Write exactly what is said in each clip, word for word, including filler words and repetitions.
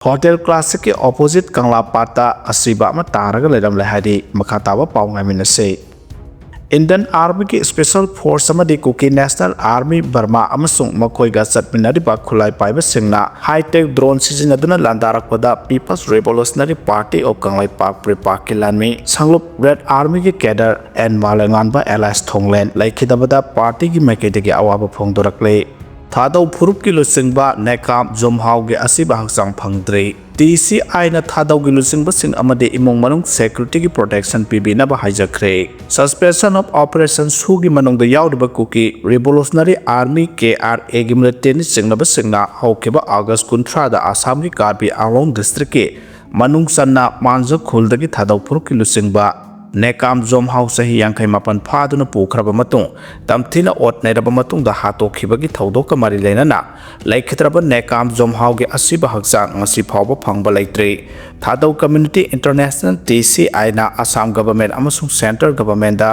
Hotel ꯀ꯭ꯂꯥꯁꯤꯛꯀꯤ opposite ꯀꯪꯂꯥ ꯄꯥꯠꯇ ꯑꯁꯤꯕ ꯑꯃ ꯇꯥꯔꯒ ꯂꯩꯔꯝꯂꯦ ꯍꯥꯏꯔꯤ꯫ ꯃꯈꯥ ꯇꯥꯕ ꯄꯥꯎ ꯉꯥꯏꯃꯤꯟꯅꯁꯤ꯫ Indian Armyꯒꯤ Special Force ꯑꯃꯗꯤ Kuki National Army Burma ꯑꯃꯁꯨꯡ ꯃꯈꯣꯏꯒ ꯆꯠꯃꯤꯟꯅꯔꯤꯕ ꯈꯨꯠꯂꯥꯏ ꯄꯥꯏꯕꯁꯤꯡꯅ high-tech drone ꯁꯤꯖꯤꯟꯅꯗꯨꯅ ꯂꯥꯟꯗꯥꯔꯛꯄꯗ People's Revolutionary Party of Kangleipak, ꯄ꯭ꯔꯤꯄꯥꯛꯀꯤ ꯂꯥꯟꯃꯤ ꯁꯪꯂꯨꯞ Red Armyꯒꯤ cadre ꯑꯦꯟ ꯃꯥꯂꯦꯉꯥꯟꯕ alias ꯊꯣꯡꯂꯦꯟ ꯂꯩꯈꯤꯗꯕꯗ partyꯒꯤ ꯃꯥꯏꯀꯩꯗꯒꯤ ꯑꯋꯥꯕ ꯐꯣꯡꯗꯣꯔꯛꯂꯤ꯫ ꯊꯥꯗꯧ ꯐꯨꯔꯨꯞꯀꯤ ꯂꯨꯆꯤꯡꯕ ꯅꯦꯀꯥꯝ ꯖꯣꯝꯍꯥꯎꯒꯤ ꯑꯁꯤꯕ ꯍꯛꯆꯥꯡ ꯐꯪꯗ꯭ꯔꯤ꯫ TCIꯅ ꯊꯥꯗꯧꯒꯤ ꯂꯨꯆꯤꯡꯕꯁꯤꯡ ꯑꯃꯗꯤ ꯏꯃꯨꯡ ꯃꯅꯨꯡ securityꯒꯤ protection ꯄꯤꯕꯤꯅꯕ ꯍꯥꯏꯖꯈ꯭ꯔꯦ꯫ Suspension of Operation ꯁꯨꯒꯤ ꯃꯅꯨꯡꯗ ꯌꯥꯎꯔꯤꯕ Kuki Revolutionary Army, KRAꯒꯤ militantꯅ ꯆꯤꯡꯅꯕꯁꯤꯡꯅ ꯍꯧꯈꯤꯕ August ꯀꯨꯟꯊ꯭ꯔꯥꯗ ꯑꯁꯥꯝꯒꯤ ꯀꯥꯔꯕꯤ ꯑꯪꯂꯣꯡ districtꯀꯤ ꯃꯅꯨꯡ ꯆꯟꯅ ꯃꯥꯟꯖ ꯈꯨꯜꯗꯒꯤ ꯊꯥꯗꯧ ꯐꯨꯔꯨꯞꯀꯤ ꯂꯨꯆꯤꯡꯕ ꯅꯦꯀꯥꯝ ꯖꯣꯝꯍꯥꯎ ꯆꯍꯤ ꯌꯥꯡꯈꯩ ꯃꯥꯄꯟ ꯐꯥꯗꯨꯅ ꯄꯨꯈ꯭ꯔꯕ ꯃꯇꯨꯡ, ꯇꯝꯊꯤꯅ ꯑꯣꯠ ꯅꯩꯔꯕ ꯃꯇꯨꯡꯗ ꯍꯥꯠꯇꯣꯛꯈꯤꯕꯒꯤ ꯊꯧꯗꯣꯛꯀ ꯃꯔꯤ ꯂꯩꯅꯅ ꯂꯩꯈꯤꯗ꯭ꯔꯕ ꯅꯦꯀꯥꯝ ꯖꯣꯝꯍꯥꯎꯒꯤ ꯑꯁꯤꯕ ꯍꯛꯆꯥꯡ ꯉꯁꯤ ꯐꯥꯎꯕ ꯐꯪꯕ ꯂꯩꯇ꯭ꯔꯤ꯫ ꯊꯥꯗꯧ Community International, TCIꯅ ꯑꯁꯥꯝ government ꯑꯃꯁꯨꯡ central governmentꯗ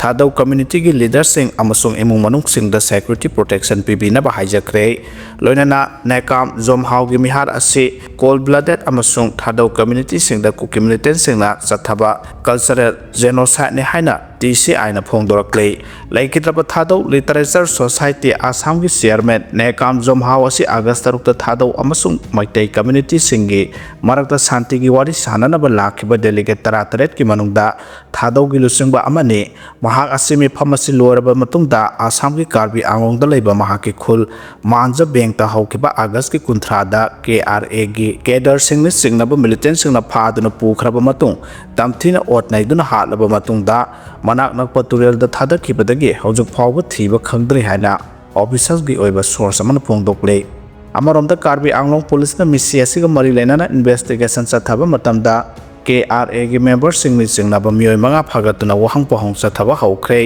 ꯊꯥꯗꯧ communityꯒꯤ leaderꯁꯤꯡ ꯑꯃꯁꯨꯡ ꯏꯃꯨꯡ ꯃꯅꯨꯡꯁꯤꯡꯗ security protection ꯄꯤꯕꯤꯅꯕ ꯍꯥꯏꯖꯈ꯭ꯔꯦ꯫ ꯂꯣꯏꯅꯅ ꯅꯦꯀꯥꯝ ꯖꯣꯝꯍꯥꯎꯒꯤ ꯃꯤꯍꯥꯠ ꯑꯁꯤ cold blooded ꯑꯃꯁꯨꯡ ꯊꯥꯗꯧ communityꯁꯤꯡꯗ Kuki militantꯁꯤꯡꯅ ꯆꯠꯊꯕ cultural genocideꯅꯤ ꯍꯥꯏꯅ TCIꯅ ꯐꯣꯡꯗꯣꯔꯛꯂꯤ꯫ ꯂꯩꯈꯤꯗ꯭ꯔꯕ ꯊꯥꯗꯧ Literature Society ꯑꯁꯥꯝꯒꯤ chairman ꯅꯦꯀꯥꯝ ꯖꯣꯝꯍꯥꯎ ꯑꯁꯤ August ꯇꯔꯨꯛꯇ ꯊꯥꯗꯧ ꯑꯃꯁꯨꯡ ꯃꯩꯇꯩ communityꯁꯤꯡꯒꯤ ꯃꯔꯛꯇ ꯁꯥꯟꯇꯤꯒꯤ ꯋꯥꯔꯤ ꯁꯥꯟꯅꯅꯕ ꯂꯥꯛꯈꯤꯕ delegate ꯇꯔꯥꯇꯔꯦꯠꯀꯤ ꯃꯅꯨꯡꯗ ꯊꯥꯗꯧꯒꯤ ꯂꯨꯆꯤꯡꯕ ꯑꯃꯅꯤ꯫ ꯃꯍꯥꯛ ꯑꯁꯤ ꯃꯤꯐꯝ ꯑꯁꯤ ꯂꯣꯏꯔꯕ ꯃꯇꯨꯡꯗ ꯑꯁꯥꯝꯒꯤ ꯀꯥꯔꯕꯤ ꯑꯪꯂꯣꯡꯗ ꯂꯩꯕ ꯃꯍꯥꯛꯀꯤ ꯈꯨꯜ ꯃꯥꯟꯖ ꯕꯦꯡꯇ ꯍꯧꯈꯤꯕ Augustꯀꯤ ꯀꯨꯟꯊ꯭ꯔꯥꯗ KRAꯒꯤ cadreꯁꯤꯡꯅ ꯆꯤꯡꯅꯕ militantꯁꯤꯡꯅ ꯐꯥꯗꯨꯅ ꯄꯨꯈ꯭ꯔꯕ ꯃꯇꯨꯡ, ꯇꯝꯊꯤꯅ ꯑꯣꯠ ꯅꯩꯗꯨꯅ ꯍꯥꯠꯂꯕ ꯃꯇꯨꯡꯗ, ꯃꯅꯥꯛ ꯅꯛꯄ ꯇꯨꯔꯦꯜꯗ ꯊꯥꯗꯈꯤꯕꯗꯒꯤ ꯍꯧꯖꯤꯛ ꯐꯥꯎꯕ ꯊꯤꯕ ꯈꯪꯗ꯭ꯔꯤ ꯍꯥꯏꯅ officialꯒꯤ ꯑꯣꯏꯕ source ꯑꯃꯅ ꯐꯣꯡꯗꯣꯛꯂꯤ꯫ ꯑꯃꯔꯣꯝꯗ, ꯀꯥꯔꯕꯤ ꯑꯪꯂꯣꯡ policeꯅ ꯃꯤꯁꯤ ꯑꯁꯤꯒ ꯃꯔꯤ ꯂꯩꯅꯅ investigation ꯆꯠꯊꯕ ꯃꯇꯝꯗ, ꯀꯦ ꯑꯥꯔ ꯑꯦꯒꯤ ꯃꯦꯝꯕꯔꯁꯤꯡꯅ ꯆꯤꯡꯅꯕ ꯃꯤꯑꯣꯏ ꯃꯉꯥ ꯐꯥꯒꯠꯇꯨꯅ ꯋꯥꯍꯪ ꯄꯥꯎꯍꯪ ꯆꯠꯊꯕ ꯍꯧꯈ꯭ꯔꯦ꯫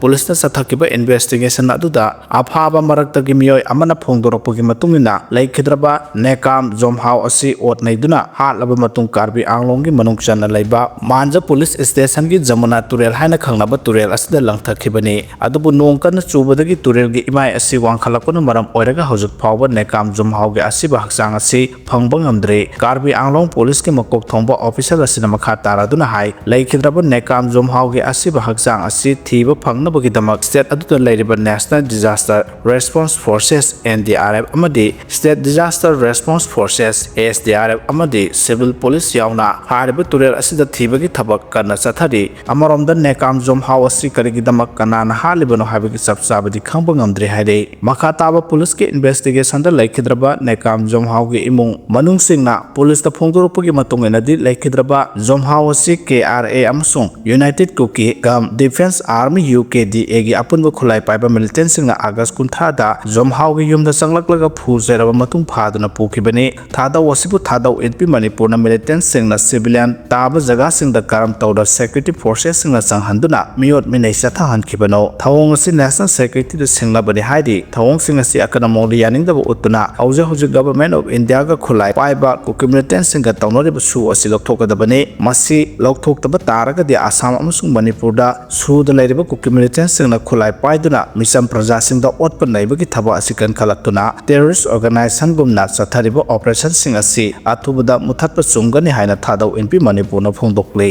ꯄꯨꯂꯤꯁꯅ ꯆꯠꯊꯈꯤꯕ ꯏꯟꯚꯦꯁꯇꯤꯒꯦꯁꯟ ꯑꯗꯨꯗ ꯑꯐꯥꯕ ꯃꯔꯛꯇꯒꯤ ꯃꯤꯑꯣꯏ ꯑꯃꯅ ꯐꯣꯡꯗꯣꯔꯛꯄꯒꯤ ꯃꯇꯨꯡ ꯏꯟꯅ, ꯂꯩꯈꯤꯗ꯭ꯔꯕ ꯅꯦꯀꯥꯝ ꯖꯣꯝꯍꯥꯎ ꯑꯁꯤ ꯑꯣꯠ ꯅꯩꯗꯨꯅ ꯍꯥꯠꯂꯕ ꯃꯇꯨꯡ, ꯀꯥꯔꯕꯤ ꯑꯥꯡꯂꯣꯡꯒꯤ ꯃꯅꯨꯡ ꯆꯟꯅ ꯂꯩꯕ ꯃꯥꯟꯖ ꯄꯨꯂꯤꯁ ꯁ꯭ꯇꯦꯁꯟꯒꯤ ꯖꯃꯨꯅꯥ ꯇꯨꯔꯦꯜ ꯍꯥꯏꯅ ꯈꯪꯅꯕ ꯇꯨꯔꯦꯜ ꯑꯁꯤꯗ ꯂꯪꯊꯈꯤꯕꯅꯤ꯫ ꯑꯗꯨꯕꯨ ꯅꯣꯡ ꯀꯟꯅ ꯆꯨꯕꯗꯒꯤ ꯇꯨꯔꯦꯜꯒꯤ ꯏꯃꯥꯏ ꯑꯁꯤ ꯋꯥꯡꯈꯠꯂꯛꯄꯅ ꯃꯔꯝ ꯑꯣꯏꯔꯒ ꯍꯧꯖꯤꯛ ꯐꯥꯎꯕ ꯅꯦꯀꯥꯝ ꯖꯣꯝꯍꯥꯎꯒꯤ ꯑꯁꯤꯕ ꯍꯛꯆꯥꯡ ꯑꯁꯤ ꯐꯪꯕ ꯉꯝꯗ꯭ꯔꯤ꯫ ꯀꯥꯔꯕꯤ ꯑꯥꯡꯂꯣꯡ ꯄꯨꯂꯤꯁꯀꯤ ꯃꯀꯣꯛ ꯊꯣꯡꯕ ꯑꯣꯐꯤꯁꯤꯌꯦꯜ ꯑꯁꯤꯅ ꯃꯈꯥ ꯇꯥꯔꯗꯨꯅ ꯍꯥꯏ, ꯂꯩꯈꯤꯗ꯭ꯔꯕ ꯅꯦꯀꯥꯝ ꯖꯣꯝꯍꯥꯎꯒꯤ ꯑꯁꯤꯕ ꯍꯛꯆꯥꯡ ꯑꯁꯤ ꯊꯤꯕ ꯐꯪꯅꯕꯒꯤꯗꯃꯛ ꯁ꯭ꯇꯦꯠ ꯑꯗꯨꯗ ꯂꯩꯔꯤꯕ National Disaster Response Forces, N D R F, ꯑꯃꯗꯤ State Disaster Response Forces, S D R F, ꯑꯃꯗꯤ civil police ꯌꯥꯎꯅ ꯍꯥꯏꯔꯤꯕ ꯇꯨꯔꯦꯜ ꯑꯁꯤꯗ ꯊꯤꯕꯒꯤ ꯊꯕꯛ ꯀꯟꯅ ꯆꯠꯊꯔꯤ꯫ ꯑꯃꯔꯣꯝꯗ, ꯅꯦꯀꯥꯝ ꯖꯣꯝꯍꯥꯎ ꯑꯁꯤ ꯀꯔꯤꯒꯤꯗꯃꯛ ꯀꯅꯥꯅ ꯍꯥꯠꯂꯤꯕꯅꯣ ꯍꯥꯏꯕꯒꯤ ꯆꯞ ꯆꯥꯕꯗꯤ ꯈꯪꯕ ꯉꯝꯗ꯭ꯔꯤ ꯍꯥꯏꯔꯤ꯫ ꯃꯈꯥ ꯇꯥꯕ ꯄꯨꯂꯤꯁꯀꯤ ꯏꯟꯚꯦꯁꯇꯤꯒꯦꯁꯟꯗ ꯂꯩꯈꯤꯗ꯭ꯔꯕ ꯅꯦꯀꯥꯝ ꯖꯣꯝꯍꯥꯎꯒꯤ ꯏꯃꯨꯡ ꯃꯅꯨꯡꯁꯤꯡꯅ ꯄꯨꯂꯤꯁꯇ ꯐꯣꯡꯗꯣꯔꯛꯄꯒꯤ ꯃꯇꯨꯡ ꯏꯟꯅꯗꯤ, ꯂꯩꯈꯤꯗ꯭ꯔꯕ ꯖꯣꯝꯍꯥꯎ ꯑꯁꯤ ꯀꯦ ꯑꯥꯔ ꯑꯦ ꯑꯃꯁꯨꯡ United Kuki Gam Defence Army, U K D A, ꯒꯤ ꯑꯄꯨꯟꯕ ꯈꯨꯠꯂꯥꯏ ꯄꯥꯏꯕ ꯃꯤꯂꯤꯇꯦꯟꯁꯤꯡꯅ ꯑꯥꯒꯁ ꯀꯨꯟꯊ꯭ꯔꯥꯗ ꯖꯣꯝꯍꯥꯎꯒꯤ ꯌꯨꯝꯗ ꯆꯪꯂꯛꯂꯒ ꯐꯨ ꯆꯩꯔꯕ ꯃꯇꯨꯡ ꯐꯥꯗꯨꯅ ꯄꯨꯈꯤꯕꯅꯤ꯫ ꯊꯥꯗꯧ ꯑꯁꯤꯕꯨ ꯊꯥꯗꯧ ꯏꯟꯄꯤ ꯃꯅꯤꯄꯨꯔꯅ ꯃꯤꯂꯤꯇꯦꯟꯁꯤꯡꯅ civilian ꯇꯥꯕ ꯖꯒꯥꯁꯤꯡꯗ ꯀꯔꯝ ꯇꯧꯅ security forcesꯁꯤꯡꯅ ꯆꯪꯍꯟꯗꯨꯅ ꯃꯤꯑꯣꯠ ꯃꯤꯅꯩ ꯆꯠꯊꯍꯟꯈꯤꯕꯅꯣ? ꯊꯧꯑꯣꯡ ꯑꯁꯤ national securityꯗ ꯁꯤꯡꯅꯕꯅꯤ ꯍꯥꯏꯔꯤ꯫ ꯊꯧꯑꯣꯡꯁꯤꯡ ꯑꯁꯤ ꯑꯀꯟꯕ ꯃꯑꯣꯡꯗ ꯌꯥꯅꯤꯡꯗꯕ ꯎꯠꯇꯨꯅ ꯍꯧꯖꯤꯛ ꯍꯧꯖꯤꯛ Government of Indiaꯒ ꯈꯨꯠꯂꯥꯏ ꯄꯥꯏꯕ ꯀꯨꯀꯤ ꯃꯤꯂꯤꯇꯦꯟꯁꯤꯡꯒ ꯇꯧꯅꯔꯤꯕ ꯁꯨ ꯑꯁꯤ ꯂꯧꯊꯣꯛꯀꯗꯕꯅꯤ꯫ ꯃꯁꯤ ꯂꯧꯊꯣꯛꯇꯕ ꯇꯥꯔꯒꯗꯤ ꯑꯁꯥꯝ ꯑꯃꯁꯨꯡ ꯃꯅꯤꯄꯨꯔꯗ ꯁꯨꯗ ꯂꯩꯔꯤꯕ ꯀꯨꯀꯤ ꯃꯤꯂꯤꯇꯦꯟꯁꯤꯡꯅ ꯈꯨꯠꯂꯥꯏ ꯄꯥꯏꯗꯨꯅ ꯃꯤꯆꯝ ꯄ꯭ꯔꯖꯥꯁꯤꯡꯗ ꯑꯣꯠꯄ ꯅꯩꯕꯒꯤ ꯊꯕꯛ ꯑꯁꯤ ꯀꯟꯈꯠꯂꯛꯇꯨꯅ terrorist organisationꯒꯨꯝꯅ ꯆꯠꯊꯔꯤꯕ operationꯁꯤꯡ ꯑꯁꯤ ꯑꯊꯨꯕꯗ ꯃꯨꯊꯠꯄ ꯆꯨꯝꯒꯅꯤ ꯍꯥꯏꯅ ꯊꯥꯗꯧ ꯏꯟꯄꯤ ꯃꯅꯤꯄꯨꯔꯅ ꯐꯣꯡꯗꯣꯛꯂꯤ꯫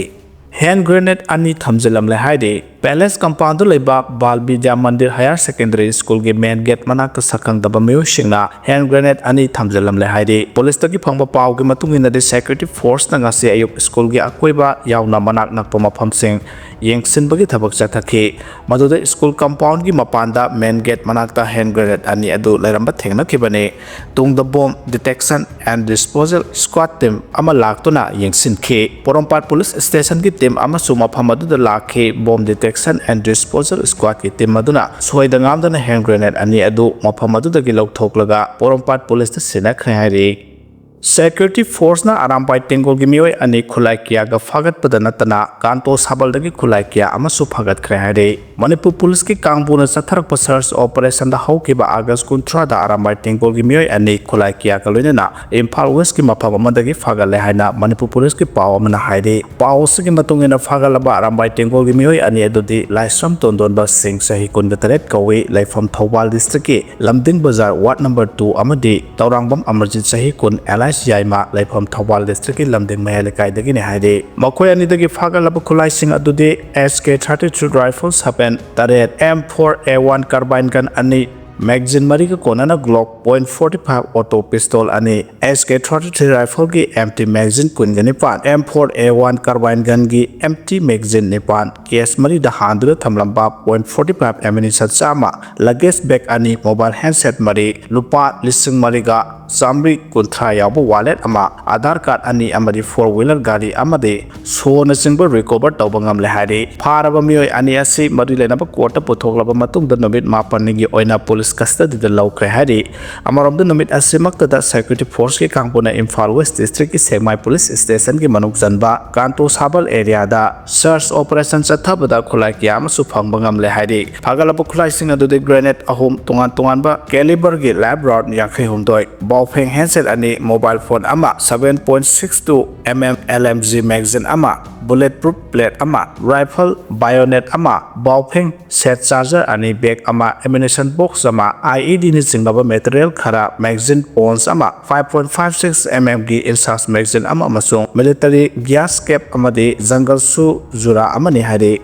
Hand grenade ꯑꯅꯤ ꯊꯝꯖꯤꯜꯂꯝꯂꯦ ꯍꯥꯏꯔꯤ꯫ Palace compoundꯗ ꯂꯩꯕ ꯕꯥꯜ ꯕꯤꯗ꯭ꯌꯥ ꯃꯟꯗꯤꯔ Higher Secondary Schoolꯒꯤ main gate ꯃꯅꯥꯛꯇ ꯁꯛꯈꯪꯗꯕ ꯃꯤꯑꯣꯏꯁꯤꯡꯅ hand grenade ꯑꯅꯤ ꯊꯝꯖꯤꯜꯂꯝꯂꯦ ꯍꯥꯏꯔꯤ꯫ ꯄꯨꯂꯤꯁꯇꯒꯤ ꯐꯪꯕ ꯄꯥꯎꯒꯤ ꯃꯇꯨꯡ ꯏꯟꯅꯗꯤ, security forceꯅ ꯉꯁꯤ ꯑꯌꯨꯛ schoolꯒꯤ ꯑꯀꯣꯏꯕ ꯌꯥꯎꯅ ꯃꯅꯥꯛ ꯅꯛꯄ ꯃꯐꯝꯁꯤꯡ ꯌꯦꯡꯁꯤꯟꯕꯒꯤ ꯊꯕꯛ ꯆꯠꯊꯈꯤ꯫ ꯃꯗꯨꯗ school compoundꯒꯤ ꯃꯄꯥꯟꯗ main gate ꯃꯅꯥꯛꯇ hand grenade ꯑꯅꯤ ꯑꯗꯨ ꯂꯩꯔꯝꯕ ꯊꯦꯡꯅꯈꯤꯕꯅꯤ꯫ ꯇꯨꯡꯗ bomb detection and disposal squad team ꯑꯃ ꯂꯥꯛꯇꯨꯅ ꯌꯦꯡꯁꯤꯟꯈꯤ꯫ ꯄꯣꯔꯣꯝꯄꯥꯠ ꯄꯨꯂꯤꯁ ꯁ꯭ꯇꯦꯁꯟꯒꯤ team ꯑꯃꯁꯨ ꯃꯐꯝ ꯑꯗꯨꯗ ꯂꯥꯛꯈꯤ꯫ Bomb detection and disposal squadꯀꯤ team ꯑꯗꯨꯅ ꯁꯣꯏꯗ ꯉꯥꯝꯗꯅ hand grenade ꯑꯅꯤ ꯑꯗꯨ ꯃꯐꯝ ꯑꯗꯨꯗꯒꯤ ꯂꯧꯊꯣꯛꯂꯒ ꯄꯣꯔꯣꯝꯄꯥꯠ ꯄꯨꯂꯤꯁꯇ ꯁꯤꯟꯅꯈ꯭ꯔꯦ ꯍꯥꯏꯔꯤ꯫ Security forceꯅ ꯑꯔꯥꯝꯕꯥꯏ ꯇꯦꯡꯒꯣꯜꯒꯤ ꯃꯤꯑꯣꯏ ꯑꯅꯤ ꯈꯨꯠꯂꯥꯏ ꯀꯌꯥꯒ ꯐꯥꯒꯠꯄꯗ ꯅꯠꯇꯅ ꯀꯥꯟꯇꯣ ꯁꯥꯕꯜꯗꯒꯤ ꯈꯨꯠꯂꯥꯏ ꯀꯌꯥ ꯑꯃꯁꯨ ꯐꯥꯒꯠꯈ꯭ꯔꯦ ꯍꯥꯏꯔꯤ꯫ ꯃꯅꯤꯄꯨꯔ ꯄꯨꯂꯤꯁꯀꯤ ꯀꯥꯡꯕꯨꯅ ꯆꯠꯊꯔꯛꯄ search operationꯗ ꯍꯧꯈꯤꯕ August ꯀꯨꯟꯊ꯭ꯔꯥꯗ ꯑꯔꯥꯝꯕꯥꯏ ꯇꯦꯡꯒꯣꯜꯒꯤ ꯃꯤꯑꯣꯏ ꯑꯅꯤ ꯈꯨꯠꯂꯥꯏ ꯀꯌꯥꯒ ꯂꯣꯏꯅꯅ ꯏꯝꯐꯥꯜ Westꯀꯤ ꯃꯐꯝ ꯑꯃꯗꯒꯤ ꯐꯥꯒꯠꯂꯦ ꯍꯥꯏꯅ ꯃꯅꯤꯄꯨꯔ ꯄꯨꯂꯤꯁꯀꯤ ꯄꯥꯎ ꯑꯃꯅ ꯍꯥꯏꯔꯤ꯫ ꯄꯥꯎ ꯑꯁꯤꯒꯤ ꯃꯇꯨꯡ ꯏꯟꯅ ꯐꯥꯒꯠꯂꯕ ꯑꯔꯥꯝꯕꯥꯏ ꯇꯦꯡꯒꯣꯜꯒꯤ ꯃꯤꯑꯣꯏ ꯑꯅꯤ ꯑꯗꯨꯗꯤ ꯂꯥꯏꯁ꯭ꯔꯝ ꯇꯣꯟꯗꯣꯟꯕ ꯁꯤꯡ ꯆꯍꯤ ꯀꯨꯟꯒ ꯇꯔꯦꯠ ꯀꯧꯏ, ꯂꯩꯐꯝ ꯊꯧꯕꯥꯜ districtꯀꯤ ꯂꯝꯗꯤꯡ ꯕꯖꯥꯔ ward number two ꯑꯃꯗꯤ ꯇꯧꯔꯥꯡꯕꯝ ꯑꯃꯔꯖꯤꯠ ꯆꯍꯤ ꯀꯨꯟ alias ꯌꯥꯏꯃ, ꯂꯩꯐꯝ ꯊꯧꯕꯥꯜ districtꯀꯤ ꯂꯝꯗꯤꯡ ꯃꯌꯥꯏ ꯂꯩꯀꯥꯏꯗꯒꯤꯅꯤ ꯍꯥꯏꯔꯤ꯫ ꯃꯈꯣꯏ ꯑꯅꯤꯗꯒꯤ ꯐꯥꯒꯠꯂꯕ ꯈꯨꯠꯂꯥꯏꯁꯤꯡ ꯑꯗꯨꯗꯤ S K thirty three rifle seven ꯇꯔꯦꯠ, M four A one carbine gun ꯑꯅꯤ, magazine ꯃꯔꯤꯒ ꯀꯣꯟꯅꯅ Glock point forty five auto pistol ꯑꯅꯤ, S K thirty three rifleꯒꯤ empty magazine ꯀꯨꯟꯒ ꯅꯤꯄꯥꯟ, M four A one carbine gunꯒꯤ empty magazine ꯅꯤꯄꯥꯟ, case ꯃꯔꯤꯗ ꯍꯥꯟꯗꯨꯅ ꯊꯝꯂꯝꯕ point forty five ammunition ꯆꯥꯝꯃ, luggage bag ꯑꯅꯤ, mobile handset ꯃꯔꯤ, ꯂꯨꯄꯥ ꯂꯤꯁꯤꯡ ꯃꯔꯤꯒ ꯆꯥꯝꯃꯔꯤ ꯀꯨꯟꯊ꯭ꯔꯥ ꯌꯥꯎꯕ wallet ꯑꯃ, Aadhaar card ꯑꯅꯤ ꯑꯃꯗꯤ four wheeler ꯒꯥꯔꯤ ꯑꯃꯗꯤ ꯁꯣꯅꯆꯤꯡꯕ recover ꯇꯧꯕ ꯉꯝꯂꯦ ꯍꯥꯏꯔꯤ꯫ ꯐꯥꯔꯕ ꯃꯤꯑꯣꯏ ꯑꯅꯤ ꯑꯁꯤ ꯃꯔꯤ ꯂꯩꯅꯕ courtꯇ ꯄꯨꯊꯣꯛꯂꯕ ꯃꯇꯨꯡꯗ ꯅꯨꯃꯤꯠ ꯃꯥꯄꯟꯅꯤꯒꯤ ꯑꯣꯏꯅ police custodyꯗ ꯂꯧꯈ꯭ꯔꯦ ꯍꯥꯏꯔꯤ꯫ ꯑꯃꯔꯣꯝꯗ ꯅꯨꯃꯤꯠ ꯑꯁꯤꯃꯛꯇꯗ security forceꯀꯤ ꯀꯥꯡꯕꯨꯅ ꯏꯝꯐꯥꯜ West districtꯀꯤ ꯁꯦꯛꯃꯥꯏ police stationꯒꯤ ꯃꯅꯨꯡ ꯆꯟꯕ ꯀꯥꯟꯇꯣ ꯁꯥꯕꯜ areaꯗ search operation ꯆꯠꯊꯕꯗ ꯈꯨꯠꯂꯥꯏ ꯀꯌꯥ ꯑꯃꯁꯨ ꯐꯪꯕ ꯉꯝꯂꯦ ꯍꯥꯏꯔꯤ꯫ ꯐꯥꯒꯠꯂꯕ ꯈꯨꯠꯂꯥꯏꯁꯤꯡ ꯑꯗꯨꯗꯤ grenade ꯑꯍꯨꯝ, ꯇꯣꯉꯥꯟ ꯇꯣꯉꯥꯟꯕ caliberꯒꯤ live round ꯌꯥꯡꯈꯩ ꯍꯨꯝꯗꯣꯏ, ꯕꯥꯎꯐꯦꯡ handset ꯑꯅꯤ, mobile phone ꯑꯃ, seven point six two mm LMG magazine ꯑꯃ, bullet proof plate ꯑꯃ, rifle bayonet ꯑꯃ, ꯕꯥꯎꯐꯦꯡ set charger ꯑꯅꯤ, bag ꯑꯃ, ammunition box ꯑꯃ, IEDꯅ ꯆꯤꯡꯂꯕ material ꯈꯔ, magazine pouch ꯑꯃ, five point five six mmꯒꯤ INSAS magazine ꯑꯃ ꯑꯃꯁꯨꯡ military gas cap ꯑꯃꯗꯤ jungle shoe ꯖꯨꯔꯥ ꯑꯃꯅꯤ ꯍꯥꯏꯔꯤ꯫